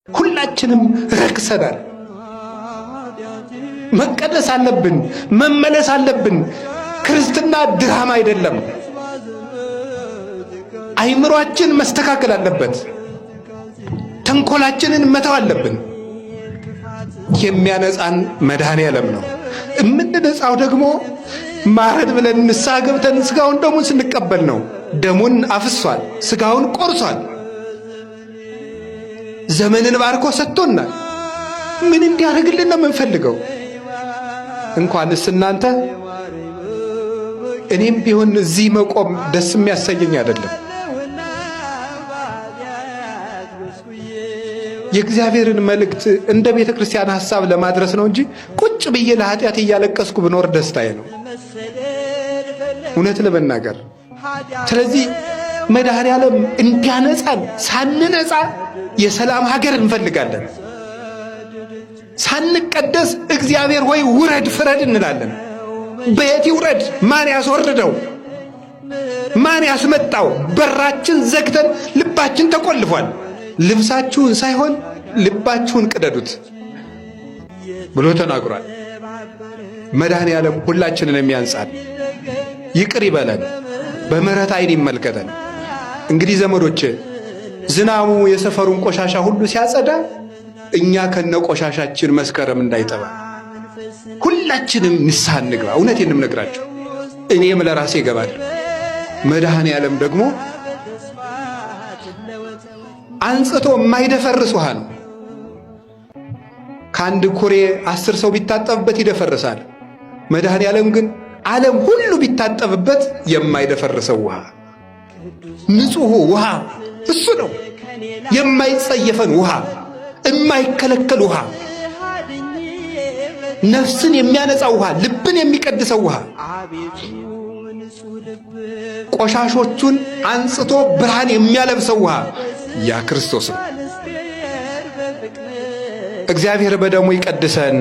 ሁላችንም ረክሰናል። መቀደስ አለብን፣ መመለስ አለብን። ክርስትና ድራማ አይደለም። አይምሯችን መስተካከል አለበት። ተንኮላችንን መተው አለብን። የሚያነጻን መድኃኔ ዓለም ነው። የምንነጻው ደግሞ ማረድ ብለን ንስሐ ገብተን ስጋውን ደሙን ስንቀበል ነው። ደሙን አፍሷል፣ ስጋውን ቆርሷል፣ ዘመንን ባርኮ ሰጥቶናል። ምን እንዲያደርግልን ነው የምንፈልገው? እንኳንስ እናንተ እኔም ቢሆን እዚህ መቆም ደስ የሚያሰኘኝ አይደለም። የእግዚአብሔርን መልእክት እንደ ቤተ ክርስቲያን ሐሳብ ለማድረስ ነው እንጂ ቁጭ ብዬ ለኃጢአት እያለቀስኩ ብኖር ደስታዬ ነው፣ እውነት ለመናገር። ስለዚህ መድኃኔ ዓለም እንዲያነጻን ሳንነጻ የሰላም ሀገር እንፈልጋለን። ሳንቀደስ እግዚአብሔር ሆይ ውረድ ፍረድ እንላለን። በየት ይውረድ? ማን ያስወርደው? ማን ያስመጣው? በራችን ዘግተን ልባችን ተቆልፏል። ልብሳችሁን ሳይሆን ልባችሁን ቅደዱት ብሎ ተናግሯል። መድኃኔ ዓለም ሁላችንን የሚያንጻን ይቅር ይበለን፣ በምሕረት ዓይን ይመልከተን። እንግዲህ ዘመዶቼ ዝናቡ የሰፈሩን ቆሻሻ ሁሉ ሲያጸዳ እኛ ከነ ቆሻሻችን መስከረም እንዳይጠባ ሁላችንም ንስሐ እንግባ። እውነቴን የምነግራችሁ እኔም ለራሴ እገባለሁ። መድኃኔ ዓለም ደግሞ አንጽቶ የማይደፈርስ ውሃ ነው። ከአንድ ኩሬ 10 ሰው ቢታጠብበት ይደፈርሳል። መድኃኔ ዓለም ግን ዓለም ሁሉ ቢታጠብበት የማይደፈርሰው ውሃ ንጹሑ ውሃ እሱ ነው። የማይጸየፈን ውሃ፣ የማይከለከል ውሃ፣ ነፍስን የሚያነጻ ውሃ፣ ልብን የሚቀድሰው ውሃ፣ ቆሻሾቹን አንጽቶ ብርሃን የሚያለብሰው ውሃ ያ ክርስቶስ ነው። እግዚአብሔር በደሙ ይቀድሰን።